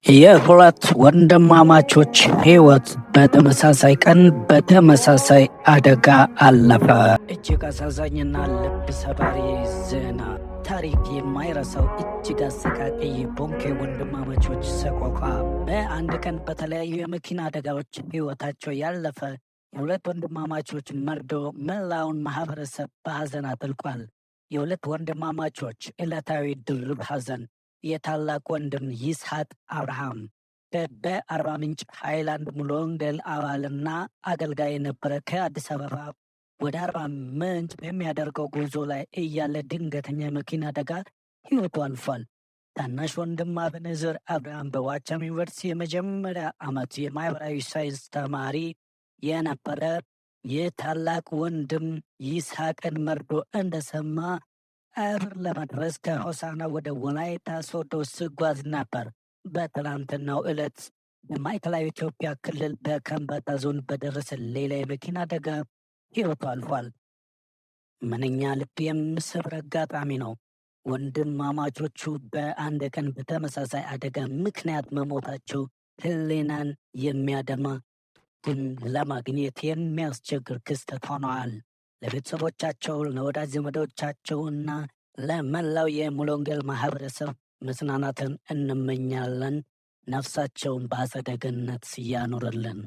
የሁለት ወንድማማቾች ሕይወት በተመሳሳይ ቀን በተመሳሳይ አደጋ አለፈ። እጅግ አሳዛኝና ልብ ሰባሪ ዜና፣ ታሪክ የማይረሳው እጅግ አሰቃቂ የቦንኬ ወንድማማቾች ሰቆቃ። በአንድ ቀን በተለያዩ የመኪና አደጋዎች ሕይወታቸው ያለፈ የሁለት ወንድማማቾች መርዶ መላውን ማህበረሰብ በሐዘን አጥልቋል። የሁለት ወንድማማቾች ዕለታዊ ድርብ ሐዘን። የታላቅ ወንድም ይስሐቅ አብርሃም በአርባ ምንጭ ሃይላንድ ሙሉ ወንጌል አባልና አገልጋይ የነበረ ከአዲስ አበባ ወደ አርባ ምንጭ በሚያደርገው ጉዞ ላይ እያለ ድንገተኛ የመኪና አደጋ ሕይወቱ አልፏል። ታናሽ ወንድም አቤኔዘር አብርሃም በዋቸሞ ዩኒቨርሲቲ የመጀመሪያ ዓመት የማህበራዊ ሳይንስ ተማሪ የነበረ የታላቅ ወንድም ይስሐቅን መርዶ እንደሰማ ቀብር ለመድረስ ከሆሳና ወደ ወላይታ ሶዶ ሲጓዝ ነበር። በትላንትናው ዕለት በማዕከላዊ ኢትዮጵያ ክልል በከምባታ ዞን በደረሰ ሌላ የመኪና አደጋ ሕይወቱ አልፏል። ምንኛ ልብ የሚሰብር አጋጣሚ ነው! ወንድማማቾቹ በአንድ ቀን በተመሳሳይ አደጋ ምክንያት መሞታቸው ሕሊናን የሚያደማ ግን ለማግኘት የሚያስቸግር ክስተት ሆነዋል። ለቤተሰቦቻቸው፣ ለወዳጅ ዘመዶቻቸውና ለመላው የሙሉ ወንጌል ማህበረሰብ መጽናናትን እንመኛለን። ነፍሳቸውን በአጸደ ገነት ያኑርልን።